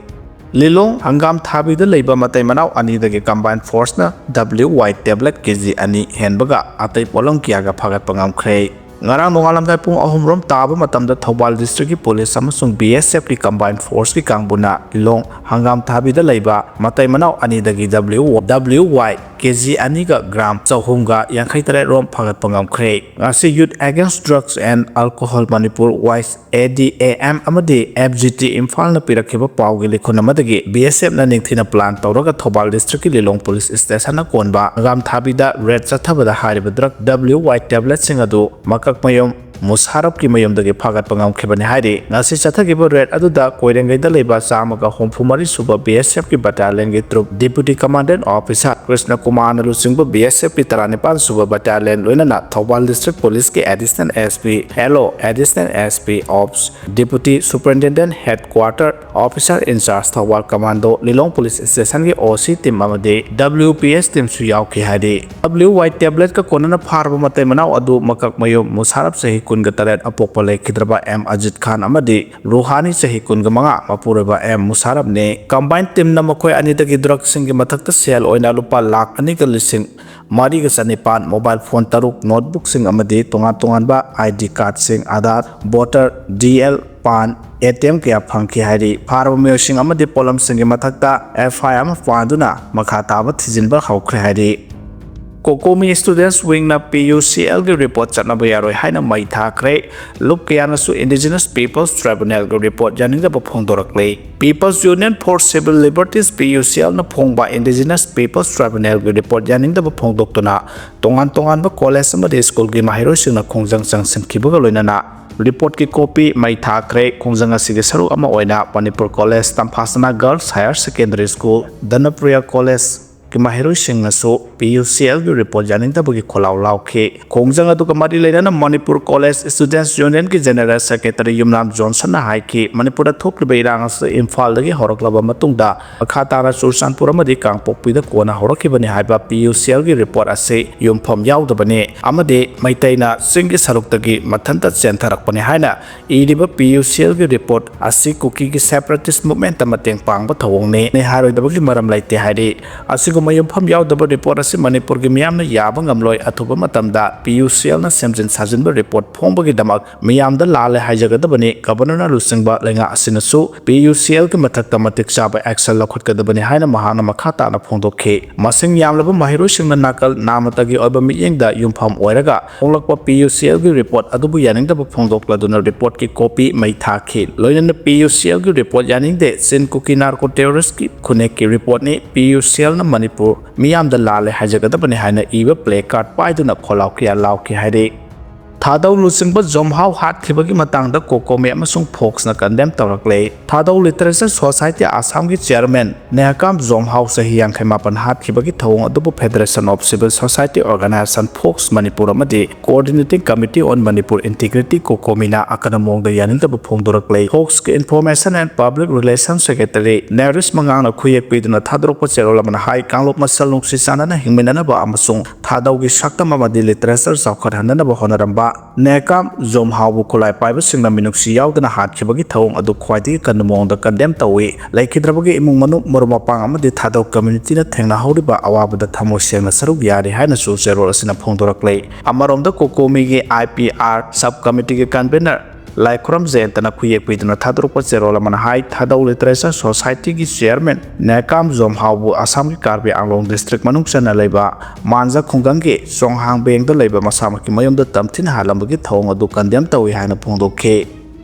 ꯂꯤꯂꯣꯡ ꯍꯪꯒꯥꯝ ꯊꯥꯕꯤꯗ ꯂꯩꯕ ꯃꯇꯩ ꯃꯅꯥꯎ ꯑꯅꯤꯗꯒꯤ combined forceꯅ WY tablet KG ꯑꯅꯤ ꯍꯦꯟꯕꯒ ꯑꯇꯩ ꯄꯣꯠꯂꯝ ꯀꯌꯥꯒ ꯐꯥꯒꯠꯄ ꯉꯝꯈ꯭ꯔꯦ꯫ ꯉꯔꯥꯡ ꯅꯣꯡꯉꯥꯜꯂꯝꯗꯥꯏ ꯄꯨꯡ ꯑꯍꯨꯝ ꯔꯣꯝ ꯇꯥꯕ ꯃꯇꯝꯗ ꯊꯧꯕꯥꯜ districtꯀꯤ police ꯑꯃꯁꯨꯡ BSFꯀꯤ combined forceꯀꯤ ꯀꯥꯡꯕꯨꯅ ꯂꯤꯂꯣꯡ ꯍꯪꯒꯥꯝ ꯊꯥꯕꯤꯗ ꯂꯩꯕ ꯃꯇꯩ ꯃꯅꯥꯎ ꯑꯅꯤꯗꯒꯤ W, WY ꯀꯦ ꯖꯤ ꯑꯅꯤꯒ ꯒ꯭ꯔꯥꯝ ꯆꯍꯨꯝꯒ ꯌꯥꯡꯈꯩ ꯇꯔꯦꯠ ꯔꯣꯝ ꯐꯥꯒꯠꯄ ꯉꯝꯈ꯭ꯔꯦ꯫ ꯉꯁꯤ Youth Against Drugs and Alcohol Manipur, wise A D A M ꯑꯃꯗꯤ ꯑꯦꯐ ꯖꯤ ꯇꯤ ꯏꯝꯐꯥꯜꯅ ꯄꯤꯔꯛꯈꯤꯕ ꯄꯥꯎꯒꯤ ꯂꯤꯈꯨꯟ ꯑꯃꯗꯒꯤ ꯕꯤ ꯑꯦꯁ ꯑꯦꯐꯅ ꯅꯤꯡꯊꯤꯅ ꯄ꯭ꯂꯥꯟ ꯇꯧꯔꯒ ꯊꯧꯕꯥꯜ ꯗꯤꯁꯇ꯭ꯔꯤꯛꯀꯤ ꯂꯤꯂꯣꯡ ꯄꯨꯂꯤꯁ ꯁ꯭ꯇꯦꯁꯟꯅ ꯀꯣꯟꯕ ꯍꯪꯒꯥꯝ ꯊꯥꯕꯤꯗ ꯔꯦꯗ ꯆꯠꯊꯕꯗ ꯍꯥꯏꯔꯤꯕ ꯗ꯭ꯔꯒ ꯗꯕ꯭ꯂꯤꯎ ꯋꯥꯏ ꯇꯦꯕ꯭ꯂꯦꯠꯁꯤꯡ ꯑꯗꯨ ꯃꯀꯛꯃꯌꯨꯝ ꯃꯨꯁꯥꯔꯞꯀꯤ ꯃꯌꯨꯝꯗꯒꯤ ꯐꯥꯒꯠꯄ ꯉꯝꯈꯤꯕꯅꯤ ꯍꯥꯏꯔꯤ꯫ ꯉꯁꯤ ꯆꯠꯊꯈꯤꯕ ꯔꯦꯗ ꯑꯗꯨꯗ ꯀꯣꯏꯔꯦꯡꯒꯩꯗ ꯂꯩꯕ ꯆꯥꯝꯃꯒ ꯍꯨꯝꯐꯨ ꯃꯔꯤ ꯁꯨꯕ ꯕꯤ ꯑꯦꯁ ꯑꯦꯐꯀꯤ ꯕꯠꯇꯥꯂꯤꯌꯟꯒꯤ troop deputy commandant officer Krishna ꯀꯨꯃꯥꯔꯅ ꯂꯨꯆꯤꯡꯕ ꯕꯤ ꯑꯦꯁ ꯑꯦꯐꯀꯤ ꯇꯔꯥꯅꯤꯄꯥꯟ ꯁꯨꯕ ꯕꯠꯇꯥꯂꯤꯌꯟ, ꯂꯣꯏꯅꯅ ꯊꯧꯕꯥꯜ ꯗꯤꯁꯇ꯭ꯔꯤꯛ ꯄꯨꯂꯤꯁꯀꯤ additional S P, L O, additional S P ops, deputy superintendent headquarter, officer incharge Thoubal commando, Lilong police ꯁ꯭ꯇꯦꯁꯟꯒꯤ ꯑꯣ ꯁꯤ ꯇꯤꯝ ꯑꯃꯗꯤ ꯗꯕ꯭ꯂꯤꯎ ꯄꯤ ꯑꯦꯁ ꯇꯤꯝꯁꯨ ꯌꯥꯎꯈꯤ ꯍꯥꯏꯔꯤ꯫ ꯗꯕ꯭ꯂꯤꯎ ꯋꯥꯏ ꯇꯦꯕ꯭ꯂꯦꯠꯀ ꯀꯣꯟꯅꯅ ꯐꯥꯔꯕ ꯃꯇꯩ ꯃꯅꯥꯎ ꯑꯗꯨ ꯃꯀꯛꯃꯌꯨꯝ ꯃꯨꯁꯥꯔꯞ ꯆꯍꯤ ꯀꯨꯟꯒ ꯇꯔꯦꯠ, ꯑꯄꯣꯛꯄ ꯂꯩꯈꯤꯗ꯭ꯔꯕ ꯑꯦꯝ ꯑꯖꯤꯠ ꯈꯥꯟ ꯑꯃꯗꯤ ꯔꯨꯍꯥꯅꯤ ꯆꯍꯤ ꯀꯨꯟꯒ ꯃꯉꯥ, ꯃꯄꯨꯔꯣꯏꯕ ꯑꯦꯝ ꯃꯨꯁꯥꯔꯞꯅꯤ꯫ ꯀꯝꯕꯥꯏꯟ ꯇꯤꯝꯅ ꯃꯈꯣꯏ ꯑꯅꯤꯗꯒꯤ ꯗ꯭ꯔꯒꯁꯤꯡꯒꯤ ꯃꯊꯛꯇ ꯁꯦꯜ ꯑꯣꯏꯅ ꯂꯨꯄꯥ ꯂꯥꯈ ꯑꯅꯤꯒ ꯂꯤꯁꯤꯡ ꯃꯔꯤꯒ ꯆꯅꯤꯄꯥꯟ, ꯃꯣꯕꯥꯏꯜ ꯐꯣꯟ ꯇꯔꯨꯛ, ꯅꯣꯠꯕꯨꯛꯁꯤꯡ ꯑꯃꯗꯤ ꯇꯣꯉꯥꯟ ꯇꯣꯉꯥꯟꯕ ꯑꯥꯏ ꯗꯤ ꯀꯥꯔꯗꯁꯤꯡ, Aadhaar, voter, D L, PAN, A T M ꯀꯌꯥ ꯐꯪꯈꯤ ꯍꯥꯏꯔꯤ꯫ ꯐꯥꯔꯕ ꯃꯤꯑꯣꯏꯁꯤꯡ ꯑꯃꯗꯤ ꯄꯣꯠꯂꯝꯁꯤꯡꯒꯤ ꯃꯊꯛꯇ ꯑꯦꯐ ꯑꯥꯏ ꯑꯥꯔ ꯑꯃ ꯄꯥꯟꯗꯨꯅ ꯃꯈꯥ ꯇꯥꯕ ꯊꯤꯖꯤꯟꯕ ꯍꯧꯈ꯭ꯔꯦ ꯍꯥꯏꯔꯤ꯫ ꯀꯣꯀꯣꯃꯤ ꯁ꯭ꯇꯨꯗꯦꯟꯠꯁ ꯋꯤꯡꯅ ꯄꯤ ꯌꯨ ꯁꯤ ꯑꯦꯜꯒꯤ ꯔꯤꯄꯣꯔꯠ ꯆꯠꯅꯕ ꯌꯥꯔꯣꯏ ꯍꯥꯏꯅ ꯃꯩ ꯊꯥꯈ꯭ꯔꯦ꯫ ꯂꯨꯞ ꯀꯌꯥꯅꯁꯨ ꯏꯟꯗꯤꯖꯤꯅꯁ ꯄꯤꯄꯜꯁ ꯇ꯭ꯔꯥꯏꯕꯨꯅꯦꯜꯒꯤ ꯔꯤꯄꯣꯔꯠ ꯌꯥꯅꯤꯡꯗꯕ ꯐꯣꯡꯗꯣꯔꯛꯂꯤ꯫ ꯄꯤꯄꯜꯁ ꯌꯨꯅꯤꯌꯟ ꯐꯣꯔ ꯁꯤꯚꯤꯜ ꯂꯤꯕꯔꯇꯤꯁ, ꯄꯤ ꯌꯨ ꯁꯤ ꯑꯦꯜꯅ ꯐꯣꯡꯕ ꯏꯟꯗꯤꯖꯤꯅꯁ ꯄꯤꯄꯜꯁ ꯇ꯭ꯔꯥꯏꯕꯨꯅꯦꯜꯒꯤ ꯔꯤꯄꯣꯔꯠ ꯌꯥꯅꯤꯡꯗꯕ ꯐꯣꯡꯗꯣꯛꯇꯨꯅ ꯇꯣꯉꯥꯟ ꯇꯣꯉꯥꯟꯕ ꯀꯣꯂꯦꯖ ꯑꯃꯗꯤ ꯁ꯭ꯀꯨꯜꯒꯤ ꯃꯍꯩꯔꯣꯏꯁꯤꯡꯅ ꯈꯣꯡꯖꯪ ꯆꯪꯁꯤꯟꯈꯤꯕꯒ ꯂꯣꯏꯅꯅ ꯔꯤꯄꯣꯔꯠꯀꯤ ꯀꯣꯄꯤ ꯃꯩ ꯊꯥꯈ꯭ꯔꯦ꯫ ꯈꯣꯡꯖꯪ ꯑꯁꯤꯒꯤ ꯁꯔꯨꯛ ꯑꯃ ꯑꯣꯏꯅ Manipur college, Tamphasana girls higher secondary school, Dhanapriya college, ꯀꯤ ꯃꯍꯩꯔꯣꯏꯁꯤꯡꯅꯁꯨ ꯄꯤ ꯌꯨ ꯁꯤ ꯑꯦꯜꯒꯤ ꯔꯤꯄꯣꯔꯠ ꯌꯥꯅꯤꯡꯗꯕꯒꯤ ꯈꯣꯜꯂꯥꯎ ꯂꯥꯎꯈꯤ꯫ ꯈꯣꯡꯖꯪ ꯑꯗꯨꯒ ꯃꯔꯤ ꯂꯩꯅꯅ ꯃꯅꯤꯄꯨꯔ ꯀꯣꯂꯦꯖ ꯁ꯭ꯇꯨꯗꯦꯟꯠꯁ ꯌꯨꯅꯤꯌꯟꯒꯤ ꯖꯦꯅꯔꯦꯜ ꯁꯦꯀ꯭ꯔꯦꯇꯔꯤ ꯌꯨꯝꯅꯥꯝ ꯖꯣꯟꯁꯟꯅ ꯍꯥꯏꯈꯤ, ꯃꯅꯤꯄꯨꯔꯗ ꯊꯣꯛꯂꯤꯕ ꯏꯔꯥꯡ ꯑꯁꯤ ꯏꯝꯐꯥꯜꯗꯒꯤ ꯍꯧꯔꯛꯂꯕ ꯃꯇꯨꯡꯗ ꯃꯈꯥ ꯇꯥꯅ ꯆꯨꯔꯆꯥꯟꯄꯨꯔ ꯑꯃꯗꯤ ꯀꯥꯡꯄꯣꯛꯄꯤꯗ ꯀꯣꯟꯅ ꯍꯧꯔꯛꯈꯤꯕꯅꯤ ꯍꯥꯏꯕ ꯄꯤ ꯌꯨ ꯁꯤ ꯑꯦꯜꯒꯤ ꯔꯤꯄꯣꯔꯠ ꯑꯁꯤ ꯌꯨꯝꯐꯝ ꯌꯥꯎꯗꯕꯅꯤ ꯑꯃꯗꯤ ꯃꯩꯇꯩꯅ ꯆꯤꯡꯒꯤ ꯁꯔꯨꯛꯇꯒꯤ ꯃꯊꯟꯇ ꯆꯦꯟꯊꯔꯛꯄꯅꯤ ꯍꯥꯏꯅ ꯏꯔꯤꯕ ꯄꯤ ꯌꯨ ꯁꯤ ꯑꯦꯜꯒꯤ ꯔꯤꯄꯣꯔꯠ ꯑꯁꯤ ꯀꯨꯀꯤꯒꯤ ꯁꯦꯄꯔꯦꯇꯤꯁ ꯃꯨꯚꯃꯦꯟꯠꯇ ꯃꯇꯦꯡ ꯄꯥꯡꯕ ꯊꯧꯑꯣꯡꯅꯤ ꯍꯥꯏꯔꯣꯏꯗꯕꯒꯤ ꯃꯔꯝ ꯂꯩꯇꯦ ꯍꯥꯏꯔꯤ꯫ ꯑꯁꯤꯒꯨꯝꯕ ꯌꯨꯝꯐꯝ ꯌꯥꯎꯗꯕ ꯔꯤꯄꯣꯔꯠ ꯑꯁꯤ ꯃꯅꯤꯄꯨꯔꯒꯤ ꯃꯤꯌꯥꯝꯅ ꯌꯥꯕ ꯉꯝꯂꯣꯏ꯫ ꯑꯊꯨꯕ ꯃꯇꯝꯗ ꯄꯤ ꯌꯨ ꯁꯤ ꯑꯦꯜꯅ ꯁꯦꯝꯖꯤꯟ ꯁꯥꯖꯤꯟꯕ ꯔꯤꯄꯣꯔꯠ ꯐꯣꯡꯕꯒꯤꯗꯃꯛ ꯃꯤꯌꯥꯝꯗ ꯂꯥꯜꯂꯦ ꯍꯥꯏꯖꯒꯗꯕꯅꯤ꯫ ꯒꯕꯔꯅꯔꯅ ꯂꯨꯆꯤꯡꯕ ꯂꯩꯉꯥꯛ ꯑꯁꯤꯅꯁꯨ ꯄꯤ ꯌꯨ ꯁꯤ ꯑꯦꯜꯒꯤ ꯃꯊꯛꯇ ꯃꯇꯤꯛ ꯆꯥꯕ ꯑꯦꯛꯁꯟ ꯂꯧꯈꯠꯀꯗꯕꯅꯤ ꯍꯥꯏꯅ ꯃꯍꯥꯛꯅ ꯃꯈꯥ ꯇꯥꯅ ꯐꯣꯡꯗꯣꯛꯈꯤ꯫ ꯃꯁꯤꯡ ꯌꯥꯝꯂꯕ ꯃꯍꯩꯔꯣꯏꯁꯤꯡꯅ ꯅꯥꯀꯜ ꯅꯥꯃꯇꯒꯤ ꯑꯣꯏꯕ ꯃꯤꯠꯌꯦꯡꯗ ꯌꯨꯝꯐꯝ ꯑꯣꯏꯔꯒ ꯐꯣꯡꯂꯛꯄ ꯄꯤ ꯌꯨ ꯁꯤ ꯑꯦꯜꯒꯤ ꯔꯤꯄꯣꯔꯠ ꯑꯗꯨꯕꯨ ꯌꯥꯅꯤꯡꯗꯕ ꯐꯣꯡꯗꯣꯛꯂꯗꯨꯅ ꯔꯤꯄꯣꯔꯠꯀꯤ ꯀꯣꯄꯤ ꯃꯩ ꯊꯥꯈꯤ꯫ ꯂꯣꯏꯅꯅ ꯄꯤ ꯌꯨ ꯁꯤ ꯑꯦꯜꯒꯤ ꯔꯤꯄꯣꯔꯠ ꯌꯥꯅꯤꯡꯗꯦ, ꯆꯤꯟ ꯀꯨꯀꯤ ꯅꯥꯔꯀꯣ ꯇꯦꯔꯣꯔꯤꯁꯀꯤ ꯈꯨꯟꯅꯦꯛꯀꯤ ꯔꯤꯄꯣꯔꯠꯅꯤ, ꯄꯤ ꯌꯨ ꯁꯤ ꯑꯦꯜꯅ ꯃꯅꯤꯄꯨꯔ ꯃꯤꯌꯥꯝꯗ ꯂꯥꯜꯂꯦ ꯍꯥꯏꯖꯒꯗꯕꯅꯤ ꯍꯥꯏꯅ ꯏꯕ ꯄ꯭ꯂꯦ ꯀꯥꯔꯗ ꯄꯥꯏꯗꯨꯅ ꯈꯣꯜꯂꯥꯎ ꯀꯌꯥ ꯂꯥꯎꯈꯤ ꯍꯥꯏꯔꯤ꯫ ꯊꯥꯗꯧ ꯂꯨꯆꯤꯡꯕ ꯖꯣꯝꯍꯥꯎ ꯍꯥꯠꯈꯤꯕꯒꯤ ꯃꯇꯥꯡꯗ ꯀꯣꯀꯣꯃꯤ ꯑꯃꯁꯨꯡ ꯐꯣꯛꯁꯅ ꯀꯟꯗꯦꯝ ꯇꯧꯔꯛꯂꯦ꯫ ꯊꯥꯗꯧ ꯂꯤꯇꯔꯦꯆꯔ ꯁꯣꯁꯥꯏꯇꯤ ꯑꯁꯥꯝꯒꯤ ꯆꯤꯌꯔꯃꯦꯟ ꯅꯦꯍꯥꯀꯥꯝ ꯖꯣꯝꯍꯥꯎ ꯆꯍꯤ ꯌꯥꯡꯈꯩ ꯃꯥꯄꯟ ꯍꯥꯠꯈꯤꯕꯒꯤ ꯊꯧꯑꯣꯡ ꯑꯗꯨꯕꯨ Federation of Civil Society Organization, fox Manipur ꯑꯃꯗꯤ Coordinating Committee on Manipur Integrity, ꯀꯣꯀꯣꯃꯤꯅ ꯑꯀꯟꯕ ꯃꯑꯣꯡꯗ ꯌꯥꯅꯤꯡꯗꯕ ꯐꯣꯡꯗꯣꯔꯛꯂꯦ꯫ ꯐꯣꯛꯁꯀꯤ Information and Public Relations Secretary ꯅꯦꯔꯤꯁ ꯃꯉꯥꯡꯅ ꯈꯨꯌꯦꯛ ꯄꯤꯗꯨꯅ ꯊꯥꯗꯣꯔꯛꯄ ꯆꯦꯔꯣꯜ ꯑꯃꯅ ꯍꯥꯏ, ꯀꯥꯡꯂꯨꯞ ꯃꯁꯦꯜ ꯅꯨꯡꯁꯤ ꯆꯥꯟꯅꯅ ꯍꯤꯡꯃꯤꯟꯅꯅꯕ ꯑꯃꯁꯨꯡ ꯊꯥꯗꯧꯒꯤ ꯁꯛꯇꯝ ꯑꯃꯗꯤ ꯂꯤꯇꯔꯦꯆꯔ ꯆꯥꯎꯈꯠꯍꯟꯅꯅꯕ ꯍꯣꯠꯅꯔꯝꯕ ꯅꯦꯀꯥꯝ ꯖꯣꯝꯍꯥꯎꯕꯨ ꯈꯨꯠꯂꯥꯏ ꯄꯥꯏꯕꯁꯤꯡꯅ ꯃꯤꯅꯨꯡꯁꯤ ꯌꯥꯎꯗꯅ ꯍꯥꯠꯈꯤꯕꯒꯤ ꯊꯧꯑꯣꯡ ꯑꯗꯨ ꯈ꯭ꯋꯥꯏꯗꯒꯤ ꯀꯟꯕ ꯃꯑꯣꯡꯗ ꯀꯟꯗꯦꯝ ꯇꯧꯏ꯫ ꯂꯩꯈꯤꯗ꯭ꯔꯕꯒꯤ ꯏꯃꯨꯡ ꯃꯅꯨꯡ, ꯃꯔꯨꯞ ꯃꯄꯥꯡ ꯑꯃꯗꯤ ꯊꯥꯗꯧ ꯀꯝꯃ꯭ꯌꯨꯅꯤꯇꯤꯅ ꯊꯦꯡꯅꯍꯧꯔꯤꯕ ꯑꯋꯥꯕꯗ ꯊꯃꯣꯏ ꯁꯦꯡꯅ ꯁꯔꯨꯛ ꯌꯥꯔꯤ ꯍꯥꯏꯅꯁꯨ ꯆꯦꯔꯣꯜ ꯑꯁꯤꯅ ꯐꯣꯡꯗꯣꯔꯛꯂꯦ꯫ ꯑꯃꯔꯣꯝꯗ ꯀꯣꯀꯣꯃꯤꯒꯤ ꯑꯥꯏ ꯄꯤ ꯑꯥꯔ ꯁꯕ ꯀꯃꯤꯇꯤꯒꯤ ꯀꯟꯚꯦꯅꯔ ꯂꯥꯏꯈꯨꯔꯝ ꯖꯌꯟꯇꯅ ꯈꯨꯌꯦꯛ ꯄꯤꯗꯨꯅ ꯊꯥꯗꯣꯔꯛꯄ ꯆꯦꯔꯣꯜ ꯑꯃꯅ ꯍꯥꯏ, ꯊꯥꯗꯧ ꯂꯤꯇꯔꯦꯆꯔ ꯁꯣꯁꯥꯏꯇꯤꯒꯤ ꯆꯤꯌꯔꯃꯦꯟ ꯅꯦꯀꯥꯝ ꯖꯣꯝꯍꯥꯎꯕꯨ ꯑꯁꯥꯝꯒꯤ ꯀꯥꯔꯕꯤ ꯑꯪꯂꯣꯡ ꯗꯤꯁꯇ꯭ꯔꯤꯛ ꯃꯅꯨꯡ ꯆꯟꯅ ꯂꯩꯕ ꯃꯥꯟꯖ ꯈꯨꯡꯒꯪꯒꯤ ꯆꯣꯡꯍꯥꯡꯕꯦꯡꯗ ꯂꯩꯕ ꯃꯁꯥꯃꯛꯀꯤ ꯃꯌꯨꯝꯗ ꯇꯝꯊꯤꯅ ꯍꯥꯠꯂꯝꯕꯒꯤ ꯊꯧꯑꯣꯡ ꯑꯗꯨ ꯀꯟꯗꯦꯝ ꯇꯧꯏ ꯍꯥꯏꯅ ꯐꯣꯡꯗꯣꯛꯈꯤ꯫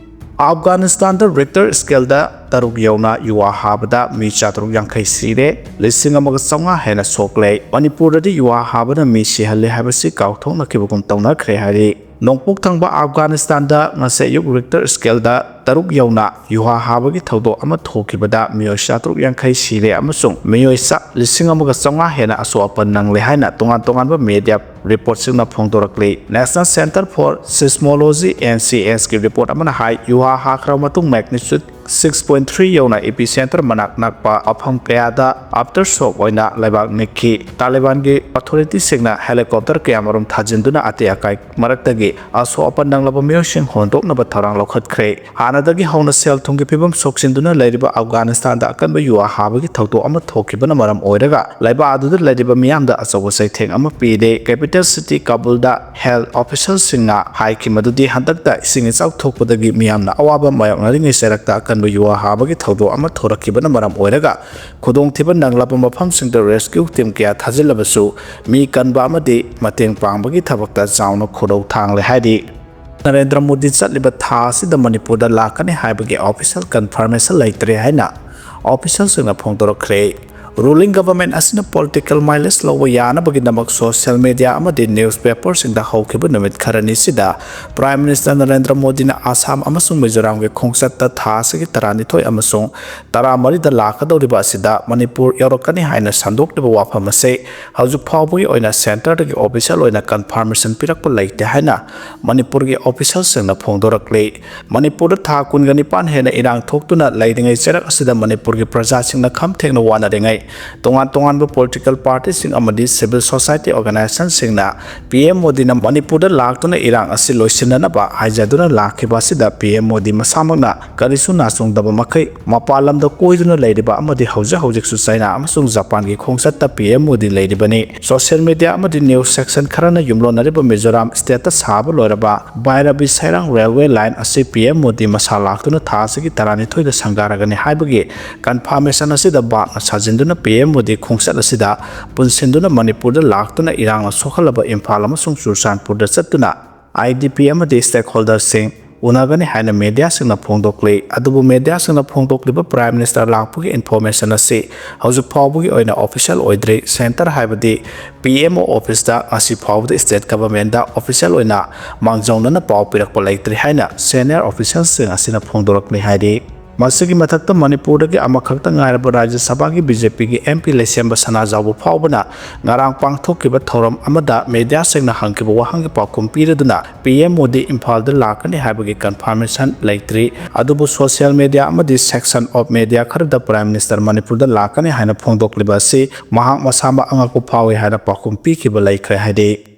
ꯑꯐꯒꯥꯅꯤꯁꯇꯥꯟꯗ ꯔꯤꯛꯇꯔ ꯁ꯭ꯀꯦꯜꯗ ꯇꯔꯨꯛ ꯌꯧꯅ ꯌꯨꯍꯥ ꯍꯥꯕꯗ ꯃꯤ ꯆꯥꯇ꯭ꯔꯨꯛ ꯌꯥꯡꯈꯩ ꯁꯤꯔꯦ, ꯂꯤꯁꯤꯡ ꯑꯃꯒ ꯆꯥꯝꯃꯉꯥ ꯍꯦꯟꯅ ꯁꯣꯛꯂꯦ꯫ ꯃꯅꯤꯄꯨꯔꯗꯗꯤ ꯌꯨꯍꯥ ꯍꯥꯕꯅ ꯃꯤ ꯁꯤꯍꯜꯂꯦ ꯍꯥꯏꯕꯁꯤ ꯀꯥꯎꯊꯣꯛꯅꯈꯤꯕꯒꯨꯝ ꯇꯧꯅꯈ꯭ꯔꯦ ꯍꯥꯏꯔꯤ꯫ ꯅꯣꯡꯄꯣꯛ ꯊꯪꯕ ꯑꯐꯒꯥꯅꯤꯁꯇꯥꯟꯗ ꯉꯁꯤ ꯑꯌꯨꯛ ꯔꯤꯛꯇꯔ ꯁ꯭ꯀꯦꯜꯗ ꯇꯔꯨꯛ ꯌꯧꯅ ꯌꯨꯍꯥ ꯍꯥꯕꯒꯤ ꯊꯧꯗꯣꯛ ꯑꯃ ꯊꯣꯛꯈꯤꯕꯗ ꯃꯤꯑꯣꯏ ꯆꯥꯇ꯭ꯔꯨꯛ ꯌꯥꯡꯈꯩ ꯁꯤꯔꯦ ꯑꯃꯁꯨꯡ ꯃꯤꯑꯣꯏ ꯆꯥ ꯂꯤꯁꯤꯡ ꯑꯃꯒ ꯆꯥꯝꯃꯉꯥ ꯍꯦꯟꯅ ꯑꯁꯣꯛ ꯑꯄꯟ ꯅꯪꯂꯦ ꯍꯥꯏꯅ ꯇꯣꯉꯥꯟ ꯇꯣꯉꯥꯟꯕ ꯃꯦꯗꯤꯌꯥ ꯔꯤꯄꯣꯔꯠꯁꯤꯡꯅ ꯐꯣꯡꯗꯣꯔꯛꯂꯤ꯫ National Centre for Seismology, N C S ꯀꯤ ꯔꯤꯄꯣꯔꯠ ꯑꯃꯅ ꯍꯥꯏ, ꯌꯨꯍꯥ ꯍꯥꯈ꯭ꯔꯕ ꯃꯇꯨꯡ magnitude six point three ꯌꯧꯅ ꯏꯄꯤ ꯁꯦꯟꯇꯔ ꯃꯅꯥꯛ ꯅꯛꯄ ꯃꯐꯝ ꯀꯌꯥꯗ ꯑꯥꯐꯇꯔ ꯁꯣꯛ ꯑꯣꯏꯅ ꯂꯩꯕꯥꯛ ꯅꯤꯛꯈꯤ꯫ ꯇꯥꯂꯤꯕꯥꯟꯒꯤ ꯑꯣꯊꯣꯔꯤꯇꯤꯁꯤꯡꯅ ꯍꯦꯂꯤꯀꯣꯞꯇꯔ ꯀꯌꯥꯃꯔꯨꯝ ꯊꯥꯖꯤꯟꯗꯨꯅ ꯑꯇꯦꯛ ꯑꯀꯥꯏ ꯃꯔꯛꯇꯒꯤ ꯑꯁꯣꯛ ꯑꯄꯟ ꯅꯪꯂꯕ ꯃꯤꯑꯣꯏꯁꯤꯡ ꯍꯣꯟꯗꯣꯛꯅꯕ ꯊꯧꯔꯥꯡ ꯂꯧꯈꯠꯈ꯭ꯔꯦ꯫ ꯍꯥꯟꯅ ꯑꯗꯒꯤ ꯍꯧꯅ ꯁꯦꯜ ꯊꯨꯝꯒꯤ ꯐꯤꯕꯝ ꯁꯣꯛꯆꯤꯟꯗꯨꯅ ꯂꯩꯔꯤꯕ ꯑꯐꯒꯥꯅꯤꯁꯇꯥꯟꯗ ꯑꯀꯟꯕ ꯌꯨ ꯍꯥꯕꯒꯤ ꯊꯧꯗꯣꯛ ꯑꯃ ꯊꯣꯛꯈꯤꯕꯅ ꯃꯔꯝ ꯑꯣꯏꯔꯒ ꯂꯩꯕꯥꯛ ꯑꯗꯨꯗ ꯂꯩꯔꯤꯕ ꯃꯤꯌꯥꯝꯗ ꯑꯆꯧꯕ ꯆꯩꯊꯦꯡ ꯑꯃ ꯄꯤꯔꯦ꯫ ꯀꯦꯄꯤꯇꯦꯜ ꯁꯤꯇꯤ ꯀꯥꯕꯨꯜꯗ ꯍꯦꯜꯊ ꯑꯣꯐꯤꯁꯤꯌꯦꯜꯁꯤꯡꯅ ꯍꯥꯏꯈꯤ ꯃꯗꯨꯗꯤ ꯍꯟꯗꯛꯇ ꯏꯁꯤꯡ ꯏꯆꯥꯎ ꯊꯣꯛꯄꯗꯒꯤ ꯃꯤꯌꯥꯝꯅ ꯑꯋꯥꯕ ꯃꯥꯌꯣꯛꯅꯔꯤꯉꯩ ꯆꯩꯔꯛꯇ ꯑꯀꯟꯕ ꯌꯨ ꯍꯥꯕꯒꯤ ꯊꯧꯗꯣꯛ ꯑꯃ ꯊꯣꯔꯛꯈꯤꯕꯅ ꯃꯔꯝ ꯑꯣꯏꯔꯒ ꯈꯨꯗꯣꯡꯊꯤꯕ ꯅꯪꯂꯕ ꯃꯐꯝꯁꯤꯡꯗ ꯔꯦꯁꯀ꯭ꯌꯨ ꯇꯤꯝ ꯀꯌꯥ ꯊꯥꯖꯤꯜꯂꯕꯁꯨ ꯃꯤ ꯀꯟꯕ ꯑꯃꯗꯤ ꯃꯇꯦꯡ ꯄꯥꯡꯕꯒꯤ ꯊꯕꯛꯇ ꯆꯥꯎꯅ ꯈꯨꯗꯧ ꯊꯥꯡꯂꯦ ꯍꯥꯏꯔꯤ꯫ ꯅꯔꯦꯟꯗ꯭ꯔ ꯃꯣꯗꯤ ꯆꯠꯂꯤꯕ ꯊꯥ ꯑꯁꯤꯗ ꯃꯅꯤꯄꯨꯔꯗ ꯂꯥꯛꯀꯅꯤ ꯍꯥꯏꯕꯒꯤ ꯑꯣꯐꯤꯁꯤꯌꯦꯜ ꯀꯟꯐꯔꯃꯦꯁꯟ ꯂꯩꯇ꯭ꯔꯦ ꯍꯥꯏꯅ ꯑꯣꯐꯤꯁꯤꯌꯦꯜꯁꯤꯡꯅ ꯐꯣꯡꯗꯣꯔꯛꯈ꯭ꯔꯦ꯫ ꯔꯨꯂꯤꯡ ꯒꯚꯔꯟꯃꯦꯟꯠ ꯑꯁꯤꯅ ꯄꯣꯂꯤꯇꯤꯀꯦꯜ ꯃꯥꯏꯂꯦꯖ ꯂꯧꯕ ꯌꯥꯅꯕꯒꯤꯗꯃꯛ ꯁꯣꯁꯤꯌꯦꯜ ꯃꯤꯗꯤꯌꯥ ꯑꯃꯗꯤ ꯅ꯭ꯌꯨꯁ ꯄꯦꯄꯔꯁꯤꯡꯗ ꯍꯧꯈꯤꯕ ꯅꯨꯃꯤꯠ ꯈꯔꯅꯤꯁꯤꯗ ꯄ꯭ꯔꯥꯏꯝ ꯃꯤꯅꯤꯁꯇꯔ ꯅꯔꯦꯟꯗ꯭ꯔ ꯃꯣꯗꯤꯅ ꯑꯁꯥꯝ ꯑꯃꯁꯨꯡ ꯃꯤꯖꯣꯔꯥꯝꯒꯤ ꯈꯣꯡꯆꯠꯇ ꯊꯥ ꯑꯁꯤꯒꯤ ꯇꯔꯥꯅꯤꯊꯣꯏ ꯑꯃꯁꯨꯡ ꯇꯔꯥꯃꯔꯤꯗ ꯂꯥꯛꯀꯗꯧꯔꯤꯕ ꯑꯁꯤꯗ ꯃꯅꯤꯄꯨꯔ ꯌꯧꯔꯛꯀꯅꯤ ꯍꯥꯏꯅ ꯁꯟꯗꯣꯛꯂꯤꯕ ꯋꯥꯐꯝ ꯑꯁꯤ ꯍꯧꯖꯤꯛ ꯐꯥꯎꯕꯒꯤ ꯑꯣꯏꯅ ꯁꯦꯟꯇꯔꯗꯒꯤ ꯑꯣꯐꯤꯁꯤꯌꯦꯜ ꯑꯣꯏꯅ ꯀꯟꯐꯥꯔꯃꯦꯁꯟ ꯄꯤꯔꯛꯄ ꯂꯩꯇꯦ ꯍꯥꯏꯅ ꯃꯅꯤꯄꯨꯔꯒꯤ ꯑꯣꯐꯤꯁꯤꯌꯦꯜꯁꯤꯡꯅ ꯐꯣꯡꯗꯣꯔꯛꯂꯤ꯫ ꯃꯅꯤꯄꯨꯔꯗ ꯊꯥ ꯀꯨꯟꯒ ꯅꯤꯄꯥꯟ ꯍꯦꯟꯅ ꯏꯔꯥꯡ ꯊꯣꯛꯇꯨꯅ ꯂꯩꯔꯤꯉꯩ ꯆꯩꯔꯛ ꯑꯁꯤꯗ ꯃꯅꯤꯄꯨꯔꯒꯤ ꯄ꯭ꯔꯖꯥꯁꯤꯡꯅ ꯈꯝ ꯊꯦꯡꯅ ꯋꯥꯅꯔꯤꯉꯩ ꯇꯣꯉꯥꯟ ꯇꯣꯉꯥꯟꯕ ꯄꯣꯂꯤꯇꯤꯀꯦꯜ ꯄꯥꯔꯇꯤꯁꯤꯡ ꯑꯃꯗꯤ ꯁꯤꯚꯤꯜ ꯁꯣꯁꯥꯏꯇꯤ ꯑꯣꯔꯒꯅꯥꯏꯖꯦꯁꯟꯁꯤꯡꯅ ꯄꯤ ꯑꯦꯝ ꯃꯣꯗꯤꯅ ꯃꯅꯤꯄꯨꯔꯗ ꯂꯥꯛꯇꯨꯅ ꯏꯔꯥꯡ ꯑꯁꯤ ꯂꯣꯏꯁꯤꯟꯅꯅꯕ ꯍꯥꯏꯖꯗꯨꯅ ꯂꯥꯛꯈꯤꯕ ꯑꯁꯤꯗ ꯄꯤ ꯑꯦꯝ ꯃꯣꯗꯤ ꯃꯁꯥꯃꯛꯅ ꯀꯔꯤꯁꯨ ꯅꯥꯆꯣꯡꯗꯕ ꯃꯈꯩ ꯃꯄꯥꯟ ꯂꯝꯗ ꯀꯣꯏꯗꯨꯅ ꯂꯩꯔꯤꯕ ꯑꯃꯗꯤ ꯍꯧꯖꯤꯛ ꯍꯧꯖꯤꯛꯁꯨ ꯆꯥꯏꯅꯥ ꯑꯃꯁꯨꯡ ꯖꯄꯥꯟꯒꯤ ꯈꯣꯡꯆꯠꯇ ꯄꯤ ꯑꯦꯝ ꯃꯣꯗꯤ ꯂꯩꯔꯤꯕꯅꯤ꯫ ꯁꯣꯁꯤꯌꯦꯜ ꯃꯤꯗꯤꯌꯥ ꯑꯃꯗꯤ ꯅ꯭ꯌꯨꯁ ꯁꯦꯛꯁꯟ ꯈꯔꯅ ꯌꯨꯝꯂꯣꯟꯅꯔꯤꯕ ꯃꯤꯖꯣꯔꯥꯝ ꯁ꯭ꯇꯦꯠꯇ ꯁꯥꯕ ꯂꯣꯏꯔꯕ ꯕꯥꯏꯔꯕꯤ ꯁꯩꯔꯥꯡ ꯔꯦꯜꯋꯦ ꯂꯥꯏꯟ ꯑꯁꯤ ꯄꯤ ꯑꯦꯝ ꯃꯣꯗꯤ ꯃꯁꯥ ꯂꯥꯛꯇꯨꯅ ꯊꯥ ꯑꯁꯤꯒꯤ ꯇꯔꯥꯅꯤꯊꯣꯏꯗ ꯁꯪꯒꯥꯔꯒꯅꯤ ꯍꯥꯏꯕꯒꯤ ꯀꯟꯐꯥꯔꯃꯦꯁꯟ ꯑꯁꯤꯗ ꯚꯥꯞꯅ ꯁꯥꯖꯤꯟꯗꯨꯅ ꯄꯤ ꯑꯦꯝ ꯃꯣꯗꯤ ꯈꯣꯡꯆꯠ ꯑꯁꯤꯗ ꯄꯨꯟꯁꯤꯟꯗꯨꯅ ꯃꯅꯤꯄꯨꯔꯗ ꯂꯥꯛꯇꯨꯅ ꯏꯔꯥꯡꯅ ꯁꯣꯛꯍꯜꯂꯕ ꯏꯝꯐꯥꯜ ꯑꯃꯁꯨꯡ ꯆꯨꯔꯆꯥꯟꯄꯨꯔꯗ ꯆꯠꯇꯨꯅ ꯑꯥꯏ ꯗꯤ ꯄꯤ ꯑꯃꯗꯤ ꯁ꯭ꯇꯦꯛꯍꯣꯜꯗꯔꯁꯤꯡ ꯎꯅꯒꯅꯤ ꯍꯥꯏꯅ ꯃꯦꯗꯤꯌꯥꯁꯤꯡꯅ ꯐꯣꯡꯗꯣꯛꯂꯤ꯫ ꯑꯗꯨꯕꯨ ꯃꯦꯗꯤꯌꯥꯁꯤꯡꯅ ꯐꯣꯡꯗꯣꯛꯂꯤꯕ ꯄ꯭ꯔꯥꯏꯝ ꯃꯤꯅꯤꯁꯇꯔ ꯂꯥꯛꯄꯒꯤ ꯏꯟꯐꯣꯔꯃꯦꯁꯟ ꯑꯁꯤ ꯍꯧꯖꯤꯛ ꯐꯥꯎꯕꯒꯤ ꯑꯣꯏꯅ ꯑꯣꯐꯤꯁꯤꯌꯦꯜ ꯑꯣꯏꯗ꯭ꯔꯤ꯫ ꯁꯦꯟꯇꯔ ꯍꯥꯏꯕꯗꯤ ꯄꯤ ꯑꯦꯝ ꯑꯣ ꯑꯣꯐꯤꯁꯇ ꯉꯁꯤ ꯐꯥꯎꯕꯗ ꯁ꯭ꯇꯦꯠ ꯒꯚꯔꯟꯃꯦꯟꯠꯗ ꯑꯣꯐꯤꯁꯤꯌꯦꯜ ꯑꯣꯏꯅ ꯃꯥꯡꯖꯧꯅꯅ ꯄꯥꯎ ꯄꯤꯔꯛꯄ ꯂꯩꯇ꯭ꯔꯤ ꯍꯥꯏꯅ ꯁꯦꯅꯤꯌꯔ ꯑꯣꯐꯤꯁꯤꯌꯦꯜꯁꯤꯡ ꯑꯁꯤꯅ ꯐꯣꯡꯗꯣꯔꯛꯂꯤ ꯍꯥꯏꯔꯤ꯫ ꯃꯁꯤꯒꯤ ꯃꯊꯛꯇ ꯃꯅꯤꯄꯨꯔꯗꯒꯤ ꯑꯃꯈꯛꯇ ꯉꯥꯏꯔꯕ ꯔꯥꯖ꯭ꯌ ꯁꯚꯥꯒꯤ ꯕꯤ ꯖꯦ ꯄꯤꯒꯤ ꯑꯦꯝ ꯄꯤ ꯂꯩꯁꯦꯝꯕ ꯁꯅꯥꯖꯥꯎꯕ ꯐꯥꯎꯕꯅ ꯉꯔꯥꯡ ꯄꯥꯡꯊꯣꯛꯈꯤꯕ ꯊꯧꯔꯝ ꯑꯃꯗ ꯃꯦꯗꯤꯌꯥꯁꯤꯡꯅ ꯍꯪꯈꯤꯕ ꯋꯥꯍꯪꯒꯤ ꯄꯥꯎꯈꯨꯝ ꯄꯤꯔꯗꯨꯅ ꯄꯤ ꯑꯦꯝ ꯃꯣꯗꯤ ꯏꯝꯐꯥꯜꯗ ꯂꯥꯛꯀꯅꯤ ꯍꯥꯏꯕꯒꯤ ꯀꯟꯐꯥꯔꯃꯦꯁꯟ ꯂꯩꯇ꯭ꯔꯤ꯫ ꯑꯗꯨꯕꯨ ꯁꯣꯁꯤꯌꯦꯜ ꯃꯤꯗꯤꯌꯥ ꯑꯃꯗꯤ ꯁꯦꯛꯁꯟ ꯑꯣꯐ ꯃꯤꯗꯤꯌꯥ ꯈꯔꯗ ꯄ꯭ꯔꯥꯏꯝ ꯃꯤꯅꯤꯁꯇꯔ ꯃꯅꯤꯄꯨꯔꯗ ꯂꯥꯛꯀꯅꯤ ꯍꯥꯏꯅ ꯐꯣꯡꯗꯣꯛꯂꯤꯕ ꯑꯁꯤ ꯃꯍꯥꯛ ꯃꯁꯥꯃꯛ ꯑꯉꯛꯄ ꯐꯥꯎꯏ ꯍꯥꯏꯅ ꯄꯥꯎꯈꯨꯝ ꯄꯤꯈꯤꯕ ꯂꯩꯈ꯭ꯔꯦ ꯍꯥꯏꯔꯤ꯫